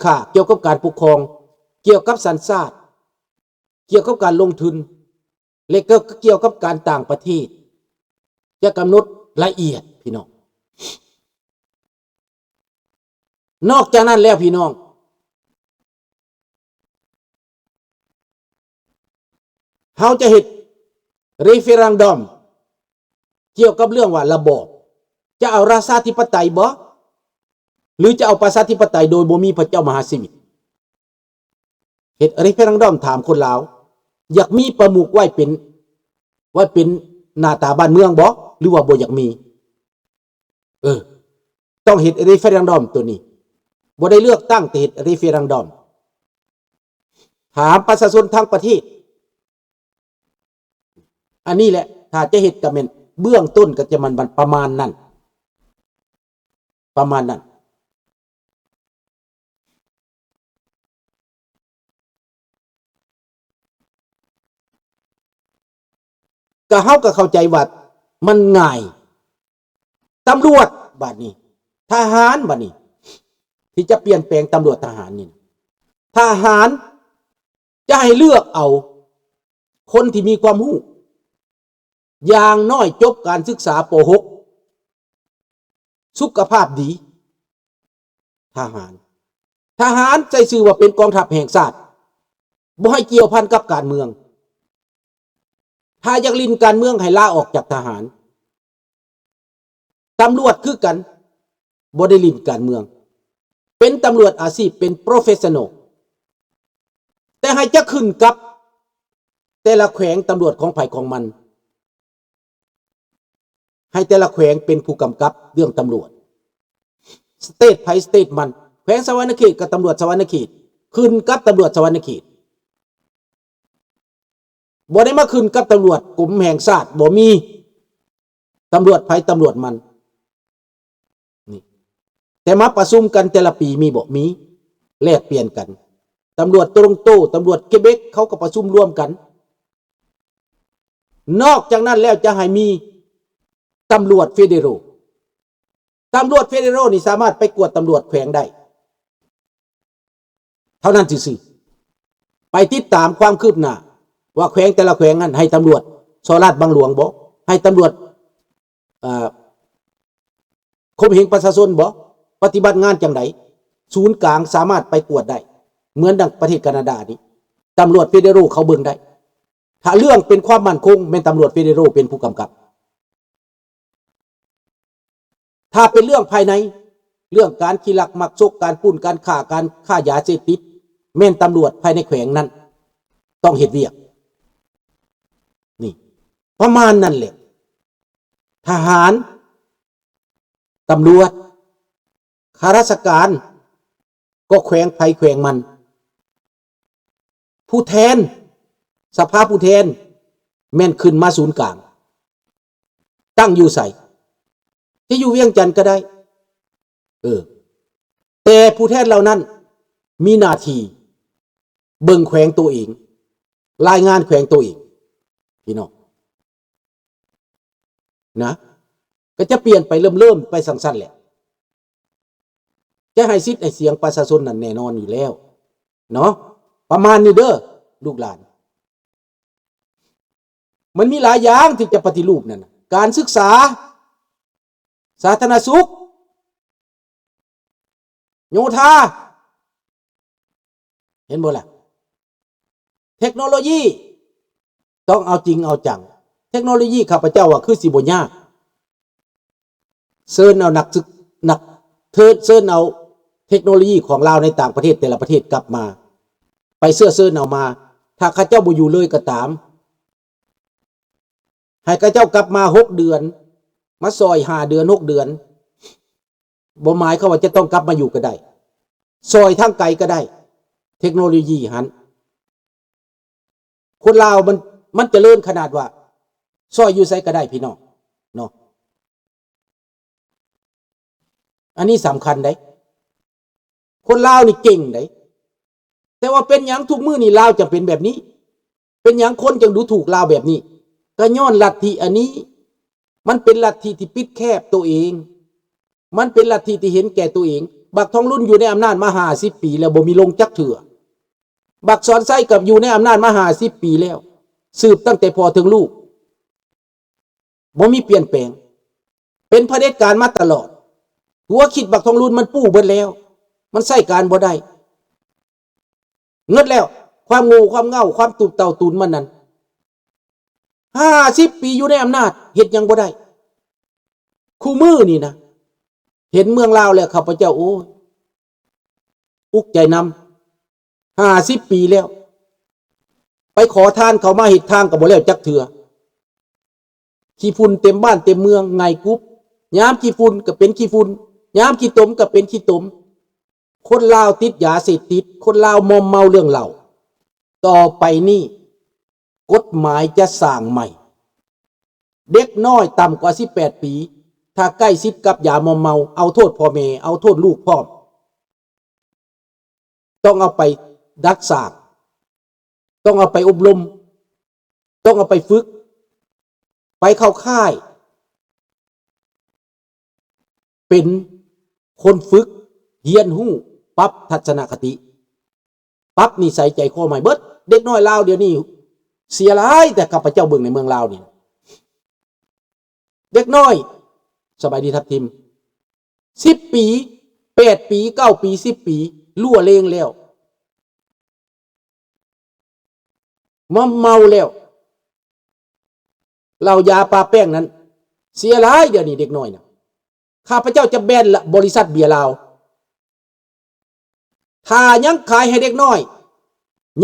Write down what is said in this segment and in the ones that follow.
ຄ້າ, ກ່ຽວກັບການປົກຄອງ, ກ່ຽວກັບສັນຊາດ, ກ່ຽວກັບການລົງທຶນ ແລະ ກໍກ່ຽວກັບການຕ່າງປະເທດ ຈະກຳນົດລະອຽດ, ພີ່ນ້ອງ. ນອກຈາກນັ້ນແລ້ວ, ພີ່ນ້ອງ, ເຮົາຈະເຮັດເຣເຟີຣັນດອມກ່ຽວກັບເລື່ອງວ່າລະບອບ ຈະເອົາລາຊາທິປະໄຕບໍ ຫຼື ຈະເອົາປະຊາທິປະໄຕໂດຍບໍ່ມີພະເຈົ້າມະຫາຊີວິດ? ເຮັດເຣເຟີຣັນດອມຖາມຄົນລາວ ຢາກມີປະມຸກໄວ້ເປັນ ໄວ້ເປັນໜ້າຕາບ້ານເມືອງບໍ ຫຼືວ່າບໍ່ຢາກມີ? ເອີ ຕ້ອງເຮັດເຣເຟີຣັນດອມໂຕນີ້. ບໍ່ໄດ້ເລືອກຕັ້ງ ແຕ່ເຮັດເຣເຟີຣັນດອມ ຖາມປະຊາຊົນທັງປະເທດ. ອັນນີ້ແຫຼະ ຖ້າຈະເຮັດກໍແມ່ນເບື້ອງຕົ້ນກໍຈະມັນ ມັນປະມານນັ້ນ ປະມານນັ້ນ. ກໍເຮົາກໍເຂົ້າໃຈວ່າມັນງ່າຍ. ຕຳຫຼວດບາດນີ້ ທະຫານບາດນີ້ ທີ່ຈະປ່ຽນແປງຕຳຫຼວດທະຫານນີ້ ທະຫານຈະໃຫ້ເລືອກເອົາຄົນທີ່ມີຄວາມຮູ້ ຢ່າງໜ້ອຍຈົບການສຶກສາ ປໍຫົກ ສຸຂະພາບດີ. ທະຫານ ທະຫານໃຊ້ຊື່ວ່າເປັນກອງທັບແຫ່ງຊາດ ບໍ່ໃຫ້ກ່ຽວພັນກັບການເມືອງ. ຖ້າຢາກຫຼິ້ນການເມືອງໃຫ້ລາອອກຈາກທະຫານ. ຕຳຫຼວດຄືກັນ ບໍ່ໄດ້ຫຼິ້ນການເມືອງ ເປັນຕຳຫຼວດອາຊີບ ເປັນ professional. ແຕ່ໃຫ້ຈະຂຶ້ນກັບແຕ່ລະແຂວງຕຳຫຼວດຂອງໃຜຂອງມັນ ໃຫ້ແຕ່ລະແຂວງເປັນຜູ້ກຳກັບເລື່ອງຕຳຫຼວດ ສະເຕດໃຜສະເຕດມັນ. ແຂວງສະຫວັນນະເຂດກໍຕຳຫຼວດສະຫວັນນະເຂດ ຂຶ້ນກັບຕຳຫຼວດສະຫວັນນະເຂດ. ບໍ່ໄດ້ມາຂຶ້ນກັບຕຳຫຼວດກົມແຫ່ງຊາດ ບໍ່ມີ ຕຳຫຼວດໃຜຕຳຫຼວດມັນນີ້. ແຕ່ມາປະຊຸມກັນແຕ່ລະປີມີບໍ່? ມີ ແລກປ່ຽນກັນ. ຕຳຫຼວດໂຕຣອນໂຕ ຕຳຫຼວດເຄເບັກ ເຂົາກໍປະຊຸມລວມກັນ. ນອກຈາກນັ້ນແລ້ວຈະໃຫ້ມີຕຳຫຼວດເຟເດໂຣ. ຕຳຫຼວດເຟເດໂຣນີ້ສາມາດໄປກວດຕຳຫຼວດແຂວງໄດ້. ເທົ່ານັ້ນຊື່ໆ. ໄປຕິດຕາມຄວາມຄືບໜ້າວ່າແຂວງແຕ່ລະແຂວງນັ້ນໃຫ້ຕຳຫຼວດສໍ້ລາດບັງຫຼວງບໍ? ໃຫ້ຕຳຫຼວດ ເອີ ຂົ່ມເຫງປະຊາຊົນບໍ? ປະຕິບັດງານຈັ່ງໃດ? ສູນກາງສາມາດໄປກວດໄດ້ ເໝືອນດັ່ງປະເທດການາດານີ້ ຕຳຫຼວດເຟເດໂຣເຂົາເບິ່ງໄດ້. ຖ້າເລື່ອງເປັນຄວາມໝັ້ນຄົງ ແມ່ນຕຳຫຼວດເຟເດໂຣເປັນຜູ້ກຳກັບ. ຖ້າເປັນເລື່ອງພາຍໃນ ເລື່ອງການຂີ້ລັກມັກສົກ ການປຸ້ນ ການຄ້າ ການຄ້າຢາເສບຕິດ ແມ່ນຕຳຫຼວດພາຍໃນແຂວງນັ້ນຕ້ອງເຮັດວຽກ. ນີ້ ປະມານນັ້ນແຫຼະ. ທະຫານ, ຕຳຫຼວດ, ຂ້າລາຊະການ ກໍແຂວງໃຜແຂວງມັນ. ຜູ້ແທນ ສະພາຜູ້ແທນ ແມ່ນຂຶ້ນມາສູນກາງ ຕັ້ງຢູ່ໃສ? ຈະຢູ່ວຽງຈັນກໍໄດ້. ເອີ ແຕ່ຜູ້ແທນເຫຼົ່ານັ້ນມີໜ້າທີ່ເບິ່ງແຂວງໂຕເອງ, ລາຍງານແຂວງໂຕເອງ ພີ່ນ້ອງນະ. ກໍຈະປ່ຽນໄປ ເລີ່ມໆໄປຈັ່ງຊັ້ນແຫຼະ. ຈະໃຫ້ສິດໃຫ້ສຽງປະຊາຊົນນັ້ນແນ່ນອນຢູ່ແລ້ວເນາະ. ປະມານນີ້ເດີລູກຫຼານ. ມັນມີຫຼາຍຢ່າງທີ່ຈະປະຕິຮູບນັ້ນນະ, ການສຶກສາ, ສາທາລະນະສຸກ, ໂຍທາ, ເຫັນບໍ່ລະ? ເທັກໂນໂລຢີ ຕ້ອງເອົາຈິງເອົາຈັງ. ເທັກໂນໂລຢີ ຂ້າພະເຈົ້າວ່າຄືຊິບໍ່ຍາກ. ເຊີນເອົານັກສຶກ ນັກ ເທີ ເຊີນເອົາເທັກໂນໂລຢີຂອງລາວໃນຕ່າງປະເທດແຕ່ລະປະເທດກັບມາ, ໄປເຊື້ອເຊີນເອົາມາ. ຖ້າເຂົາເຈົ້າບໍ່ຢູ່ເລີຍກໍຕາມ, ໃຫ້ເຂົາເຈົ້າກັບມາຫົກເດືອນ, ມາຊ່ອຍຫ້າເດືອນ, ຫົກເດືອນ, ບໍ່ໝາຍຄວາມວ່າຈະຕ້ອງກັບມາຢູ່ກໍໄດ້. ຊ່ອຍທາງໄກກໍໄດ້, ເທັກໂນໂລຢີຫັ້ນ. ຄົນລາວມັນ ມັນຈະເລີນຂະໜາດວ່າ ຊ່ອຍຢູ່ໃສກໍໄດ້ພີ່ນ້ອງເນາະ. ອັນນີ້ສຳຄັນເດ້. ຄົນລາວນີ້ເກັ່ງເດ້. ແຕ່ວ່າເປັນຫຍັງທຸກມື້ນີ້ລາວຈະເປັນແບບນີ້? ເປັນຫຍັງຄົນຈຶ່ງດູຖູກລາວແບບນີ້? ກໍຍ້ອນລັດທິອັນນີ້ ມັນເປັນລັດທິທີ່ປິດແຄບໂຕເອງ. ມັນເປັນລັດທິທີ່ເຫັນແກ່ໂຕເອງ. ບັກທອງລຸນຢູ່ໃນອຳນາດມາຫ້າສິບປີແລ້ວ ບໍ່ມີລົງຈັກເທື່ອ. ບັກສອນໄຊກໍຢູ່ໃນອຳນາດມາຫ້າສິບປີແລ້ວ ສືບຕັ້ງແຕ່ພໍ່ເຖິງລູກ ບໍ່ມີປ່ຽນແປງ ເປັນຜະເດັດການມາຕະຫຼອດ. ຫົວຄິດບັກທອງລຸນມັນປູເບິດແລ້ວ ມັນໃຊ້ການບໍ່ໄດ້ ເໝິດແລ້ວ. ຄວາມໂງ່ ຄວາມເຫງົ້າ ຄວາມຕູບເຕົ້າຕຸນມັນນັ້ນ ຫ້າສິບປີຢູ່ໃນອຳນາດ ເຮັດຫຍັງບໍ່ໄດ້. ຄູ່ມື້ນີ້ນະ ເຫັນເມືອງລາວແລ້ວ ຂ້າພະເຈົ້າ ໂອ້ຍ ອຸກໃຈນຳ. ຫ້າສິບປີແລ້ວ ໄປຂໍທານເຂົາມາເຮັດທາງກໍບໍ່ແລ້ວຈັກເທື່ອ. ຂີ້ຝຸ່ນເຕັມບ້ານເຕັມເມືອງ ໄຫງ່ກຸບ. ຍາມຂີ້ຝຸ່ນກໍເປັນຂີ້ຝຸ່ນ ຍາມຂີ້ຕົມກໍເປັນຂີ້ຕົມ. ຄົນລາວຕິດຢາເສບຕິດ ຄົນລາວມອມເມົາເລື່ອງເຫຼົ້າ. ຕໍ່ໄປນີ້ ກົດໝາຍຈະສ້າງໃໝ່ ເດັກນ້ອຍຕ່ຳກວ່າສິບແປດປີ ຖ້າໃກ້ຊິດກັບຢາມອມເມົາ ເອົາໂທດພໍ່ແມ່ ເອົາໂທດລູກພ້ອມ. ຕ້ອງເອົາໄປດັດສ້າງ ຕ້ອງເອົາໄປອົບຮົມ ຕ້ອງເອົາໄປຝຶກ ໄປເຂົ້າຄ້າຍ ເປັນຄົນຝຶກຮຽນຮູ້ ປັບທັດສະນະຄະຕິ ປັບນິໄສໃຈຄໍໃໝ່ເບິດ. ເດັກນ້ອຍລາວດຽວນີ້ເສຍຫຼາຍ ແຕ່ຂ້າພະເຈົ້າເບິ່ງໃນເມືອງລາວນີ້ ເດັກນ້ອຍ ສະບາຍດີທັບທິມ ສິບປີ ແປດປີ ເກົ້າປີ ສິບປີ ຫຼໍ່ເລງແລ້ວ ມອມເມົາແລ້ວ. ເຫຼົ້າຢາປາແປ້ງນັ້ນເສຍຫຼາຍ ດຽວນີ້ເດັກນ້ອຍນະ. ຂ້າພະເຈົ້າຈະແບນລະ ບໍລິສັດເບຍລາວ. ຖ້າຍັງຂາຍໃຫ້ເດັກນ້ອຍ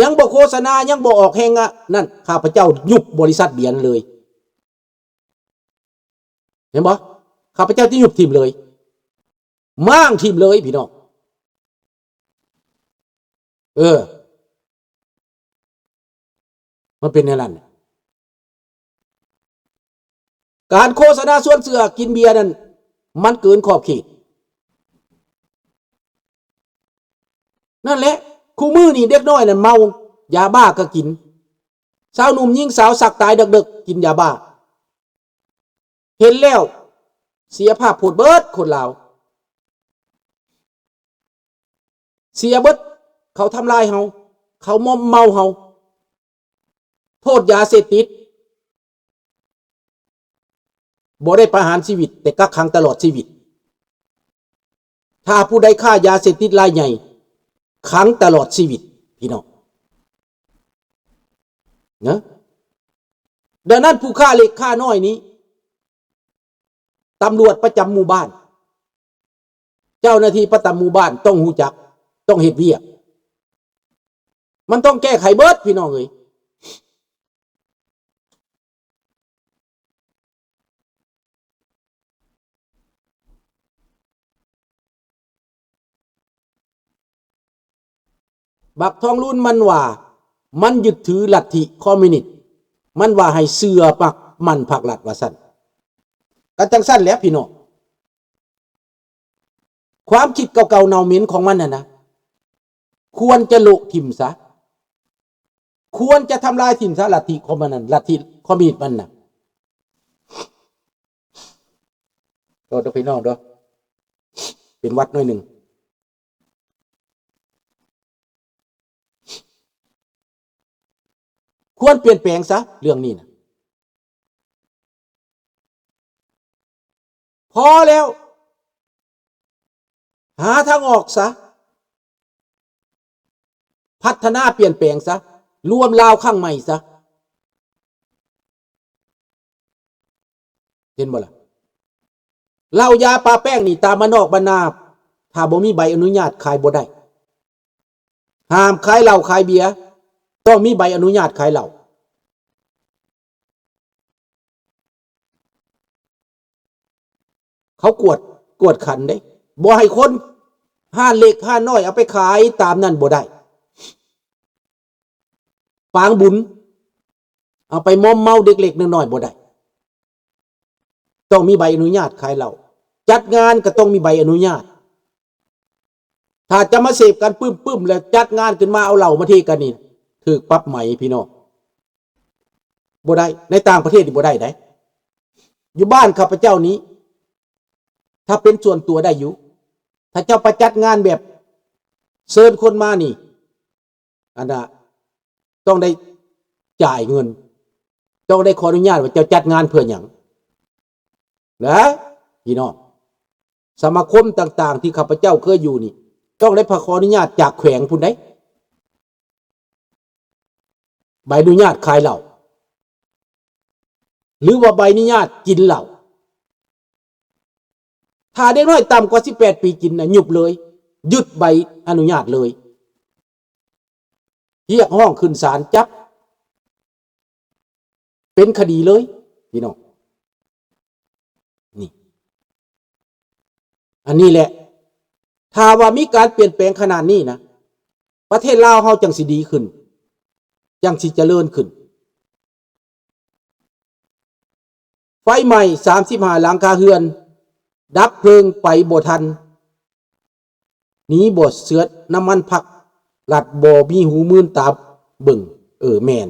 ຍັງບໍ່ໂຄສະນາ ຍັງບໍ່ອອກແຮງງານນັ້ນ ຂ້າພະເຈົ້າຍຸບບໍລິສັດເບຍນັ້ນເລີຍ. ເຫັນບໍ່? ຂ້າພະເຈົ້າຈະຍຸບຖິ້ມເລີຍ ມ້າງຖິ້ມເລີຍ ພີ່ນ້ອງ. ເອີ ມັນເປັນແນວນັ້ນ. ການໂຄສະນາຊວນເຊື່ອກິນເບຍນັ້ນ ມັນເກີນຂອບເຂດ. ນັ້ນແຫຼະ ຄູ່ມື້ນີ້ເດັກນ້ອຍນັ້ນເມົາ ຢາບ້າກໍກິນ. ຊາວໜຸ່ມຍິງສາວສັກຕາຍເດິກໆ ກິນຢາບ້າ. ເຫັນແລ້ວເສຍພາບໂພດເບິດ ຄົນລາວເສຍເບິດ. ເຂົາທຳລາຍເຮົາ ເຂົາມອມເມົາເຮົາ. ໂທດຢາເສບຕິດ ບໍ່ໄດ້ປະຫານຊີວິດ ແຕ່ກັກຂັງຕະຫຼອດຊີວິດ. ຖ້າຜູ້ໃດຄ້າຢາເສບຕິດລາຍໃຫຍ່ ຂັງຕະຫຼອດຊີວິດ ພີ່ນ້ອງນະ. ດັ່ງນັ້ນ ຜູ້ຄ້າເລັກຄ້ານ້ອຍນີ້ ຕຳຫຼວດປະຈຳໝູ່ບ້ານ ເຈົ້າໜ້າທີ່ປະຈຳໝູ່ບ້ານຕ້ອງຮູ້ຈັກ ຕ້ອງເຮັດວຽກ. ມັນຕ້ອງແກ້ໄຂເບິດ ພີ່ນ້ອງເອີຍ. ບັກທອງລຸນມັນວ່າ ມັນຍຶດຖືລັດທິຄອມມິວນິດ ມັນວ່າໃຫ້ເຊື່ອປັກໝັ້ນພັກລັດວ່າຊັ້ນ. ກໍຈັ່ງຊັ້ນແຫຼະ ພີ່ນ້ອງ. ຄວາມຄິດເກົ່າໆເນົ່າເໝັນຂອງມັນຫັ້ນນະ ຄວນຈະໂລະຖິ້ມຊະ ຄວນຈະທຳລາຍຖິ້ມຊະ ລັດທິຄອມມັນນັ້ນ ລັດທິຄອມມິວນິດມັນນະ. ໂທດເດີພີ່ນ້ອງເດີ ເປັນຫວັດໜ້ອຍໜຶ່ງ. ຄວນປ່ຽນແປງຊະເລື່ອງນີ້ນະ. ພໍແລ້ວ ຫາທາງອອກຊະ ພັດທະນາປ່ຽນແປງຊະ ລວມລາວຄັ້ງໃໝ່ຊະ. ເຫັນບໍ່ລະ? ເຫຼົ້າຢາປາແປ້ງນີ້ ຕາມບ້ານນອກບ້ານນາ ຖ້າບໍ່ມີໃບອະນຸຍາດຂາຍບໍ່ໄດ້. ຫ້າມຂາຍເຫຼົ້າຂາຍເບຍ ຕ້ອງມີໃບອະນຸຍາດຂາຍເຫຼົ້າ. ເຂົາກວດ ກວດຂັນເດ້ ບໍ່ໃຫ້ຄົນຮ້ານເລັກຮ້ານນ້ອຍເອົາໄປຂາຍຕາມນັ້ນບໍ່ໄດ້. ປາງບຸນ ເອົາໄປມອມເມົາເດັກເລັກນ້ອຍໆບໍ່ໄດ້. ຕ້ອງມີໃບອະນຸຍາດຂາຍເຫຼົ້າ. ຈັດງານກໍຕ້ອງມີໃບອະນຸຍາດ. ຖ້າຈະມາເສບກັນປຶ້ມໆ ແລ້ວຈັດງານຂຶ້ນມາເອົາເຫຼົ້າມາເທກັນນີ້ ຖືກປັບໃໝພີ່ນ້ອງ. ບໍ່ໄດ້ ໃນຕ່າງປະເທດນີ້ບໍ່ໄດ້ໃດ. ຢູ່ບ້ານຂ້າພະເຈົ້ານີ້ ຖ້າເປັນສ່ວນຕົວໄດ້ຢູ່ ຖ້າເຈົ້າໄປຈັດງານແບບເຊີນຄົນມານີ້ ອັນນ່າ ຕ້ອງໄດ້ຈ່າຍເງິນ, ຕ້ອງໄດ້ຂໍອະນຸຍາດວ່າເຈົ້າຈັດງານເພື່ອຫຍັງນະ ພີ່ນ້ອງ. ສະມາຄົມຕ່າງໆທີ່ຂ້າພະເຈົ້າເຄີຍຢູ່ນີ້ ຕ້ອງໄດ້ຂໍອະນຸຍາດຈາກແຂວງພຸ້ນໃດ ໃບອະນຸຍາດຂາຍເຫຼົ້າ ຫຼືວ່າໃບອະນຸຍາດກິນເຫຼົ້າ. ຖ້າເດັກນ້ອຍຕ່ຳກວ່າສິບແປດປີກິນນະ ຍຸບເລີຍ, ຍຶດໃບອະນຸຍາດເລີຍ, ຮຽກຮ້ອງຂຶ້ນສານຈັບ ເປັນຄະດີເລີຍ ພີ່ນ້ອງ. ນີ້ ອັນນີ້ແຫຼະ ຖ້າວ່າມີການປ່ຽນແປງຂະໜາດນີ້ນະ ປະເທດລາວເຮົາຈັ່ງຊິດີຂຶ້ນ, ຈັ່ງຊິຈະເລີນຂຶ້ນ. ໄຟໄໝ້ສາມສິບຫ້າຫຼັງຄາເຮືອນ, ດັບເພີງໄປບໍ່ທັນ, ໜີບໍ່ເຊືອດນ້ຳມັນພັກ, ລັດບໍ່ມີຫູມືນຕາເບິ່ງ. ເອີ ແມ່ນ.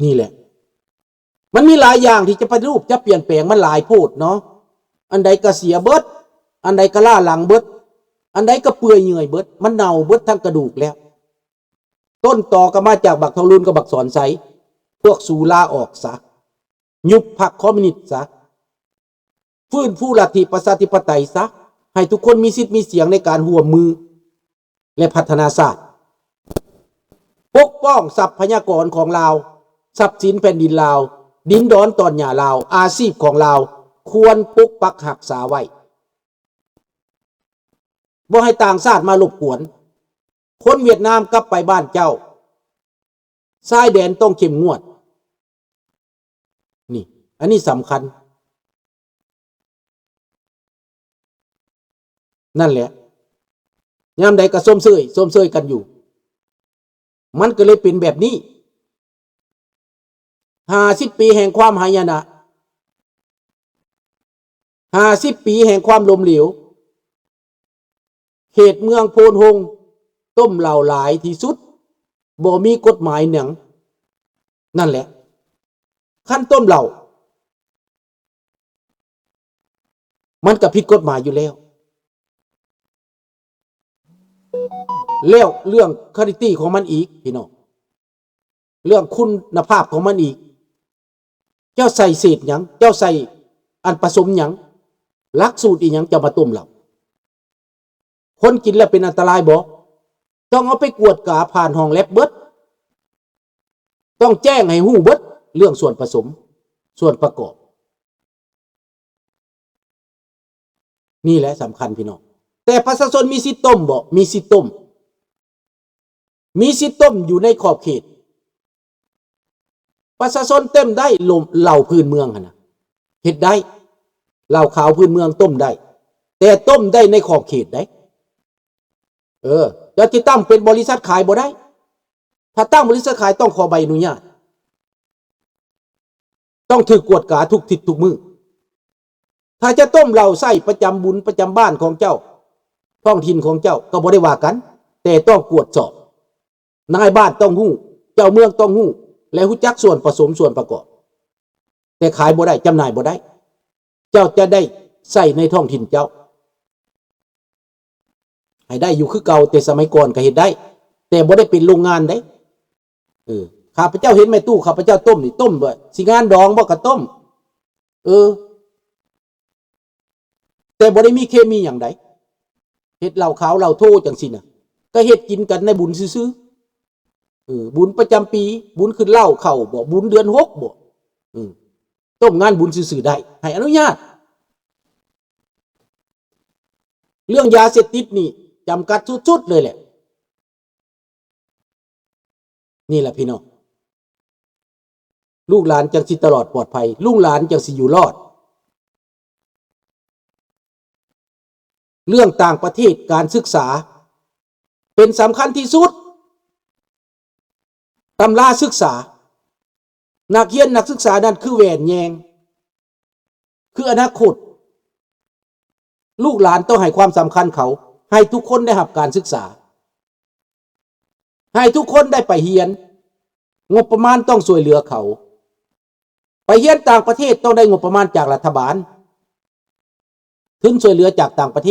ນີ້ແຫຼະ ມັນມີຫຼາຍຢ່າງທີ່ຈະປະຕິຮູບ ຈະປ່ຽນແປງ, ມັນຫຼາຍໂພດເນາະ. ອັນໃດກໍເສຍເບິດ, ອັນໃດກໍລ້າຫຼັງເບິດ, ອັນໃດກໍເປື່ອຍເຫຍື່ອຍເບິດ, ມັນເນົ່າເບິດທັງກະດູກແລ້ວ. ຕົ້ນຕໍກໍມາຈາກບັກທອງລຸນກັບບັກສອນໄຊ. ພວກສູລາອອກຊະ, ຍຸບພັກຄອມມູນິດຊະ, ຟື້ນຟູລັດທິປະຊາທິປະໄຕຊະ, ໃຫ້ທຸກຄົນມີສິດມີສຽງໃນການຮ່ວມມື ແລະ ພັດທະນາຊາດ, ປົກປ້ອງຊັບພະຍາກອນຂອງລາວ, ຊັບສິນແຜ່ນດິນລາວ, ດິນດອນຕອນຫຍ້າລາວ, ອາຊີບຂອງລາວ ຄວນປົກປັກຮັກສາໄວ້, ບໍ່ໃຫ້ຕ່າງຊາດມາລົບກວນ. ຄົນຫວຽດນາມກັບໄປບ້ານເຈົ້າ, ຊາຍແດນຕ້ອງເຂັ້ມງວດ. ນີ້ ອັນນີ້ສຳຄັນ. ນັ້ນແຫຼະ ຍາມໃດກໍຊົມເຊີຍ, ຊົມເຊີຍກັນຢູ່. ມັນກໍເລີຍເປັນແບບນີ້. ຫ້າສິບປີແຫ່ງຄວາມຫາຍະນະ, ຫ້າສິບປີແຫ່ງຄວາມລົ້ມເຫຼວ. ເຂດເມືອງໂພນໂຮງ ຕົ້ມເຫຼົ້າຫຼາຍທີ່ສຸດ, ບໍ່ມີກົດໝາຍຫຍັງ. ນັ້ນແຫຼະ ຄັນຕົ້ມເຫຼົ້າ ມັນກໍຜິດກົດໝາຍຢູ່ແລ້ວ. ແລ້ວເລື່ອງຄວາລິຕີຂອງມັນອີກ ພີ່ນ້ອງ, ເລື່ອງຄຸນນະພາບຂອງມັນອີກ. ເຈົ້າໃສ່ເສດຫຍັງ? ເຈົ້າໃສ່ອັນປະສົມຫຍັງ? ຫຼັກສູດອີ່ຫຍັງເຈົ້າມາຕົ້ມເຫຼົ້າ? ຄົນກິນແລ້ວເປັນອັນຕະລາຍບໍ່? ຕ້ອງເອົາໄປກວດກາຜ່ານຫ້ອງແລັບເບິດ, ຕ້ອງແຈ້ງໃຫ້ຮູ້ເບິດເລື່ອງສ່ວນປະສົມ, ສ່ວນປະກອບ. ນີ້ແຫຼະສຳຄັນ ພີ່ນ້ອງ. ແຕ່ປະຊາຊົນມີສິດຕົ້ມບໍ່? ມີສິດຕົ້ມ, ມີສິດຕົ້ມຢູ່ໃນຂອບເຂດ. ປະຊາຊົນຕົ້ມໄດ້ ເຫຼົ້າພື້ນເມືອງຫັ້ນນະ ເຮັດໄດ້, ເຫຼົ້າຂາວພື້ນເມືອງຕົ້ມໄດ້, ແຕ່ຕົ້ມໄດ້ໃນຂອບເຂດໃດ. ເອີ ເຈົ້າຊິຕັ້ງເປັນບໍລິສັດຂາຍບໍ່ໄດ້. ຖ້າຕັ້ງບໍລິສັດຂາຍຕ້ອງຂໍໃບອະນຸຍາດ, ຕ້ອງຖືກກວດກາທຸກທິດທຸກມື້. ຖ້າຈະຕົ້ມເຫຼົ້າໃຊ້ປະຈຳບຸນປະຈຳບ້ານຂອງເຈົ້າ, ທ້ອງຖິ່ນຂອງເຈົ້າ, ກໍບໍ່ໄດ້ວ່າກັນ, ແຕ່ຕ້ອງກວດສອບ. ນາຍບ້ານຕ້ອງຮູ້, ເຈົ້າເມືອງຕ້ອງຮູ້ ແລະ ຮູ້ຈັກສ່ວນປະສົມສ່ວນປະກອບ. ແຕ່ຂາຍບໍ່ໄດ້, ຈຳໜ່າຍບໍ່ໄດ້. ເຈົ້າຈະໄດ້ໃຊ້ໃນທ້ອງຖິ່ນເຈົ້າ. ໃຫ້ໄດ້ຢູ່ຄືເກົ່າ, ແຕ່ສະໄໝກ່ອນກໍເຮັດໄດ້, ແຕ່ບໍ່ໄດ້ເປັນໂຮງງານເດ້. ເອີ ຂ້າພະເຈົ້າເຫັນແມ່ຕູ້ ຂ້າພະເຈົ້າຕົ້ມນີ້, ຕົ້ມບໍ່ ຊິງານດອງບໍ່ ກໍຕົ້ມ. ເອີ ແຕ່ບໍ່ໄດ້ມີເຄມີຫຍັງໃດ. ເຮັດເຫຼົ້າຂາວເຫຼົ້າໂທຈັ່ງຊີ້ນະ, ກໍເຮັດກິນກັນໃນບຸນຊື່ໆ. ເອີ ບຸນປະຈຳປີ, ບຸນຂຶ້ນເຫຼົ້າເຂົ້າບໍ, ບຸນເດືອນຫົກບໍ, ເອີ ຕົ້ມງານບຸນຊື່ໆໄດ້, ໃຫ້ອະນຸຍາດ. ເລື່ອງຢາເສບຕິດນີ້ຈຳກັດສຸດໆເລີຍແຫຼະ. ນີ້ແຫຼະພີ່ນ້ອງ, ລູກຫຼານຈັ່ງຊິຕະຫຼອດປອດໄພ, ລູກຫຼານຈັ່ງຊິຢູ່ລອດ. ເລື່ອງຕ່າງປະເທດ, ການສຶກສາເປັນສຳຄັນທີ່ສຸດ. ຕຳລາສຶກສາ, ນັກຮຽນນັກສຶກສານັ້ນຄືແຫວນແຍງ, ຄືອະນາຄົດ. ລູກຫຼານຕ້ອງໃຫ້ຄວາມສຳຄັນເຂົາ, ໃຫ້ທຸກຄົນໄດ້ຮັບການສຶກສາ, ໃຫ້ທຸກຄົນໄດ້ໄປຮຽນ, ງົບປະມານຕ້ອງຊ່ວຍເຫຼືອເຂົາ. ໄປຮຽນຕ່າງປະເທດຕ້ອງໄດ້ງົບປະມານຈາກລັດຖະບານ ທຶນຊ່ວຍເຫຼືອຈາກຕ່າງປະເທ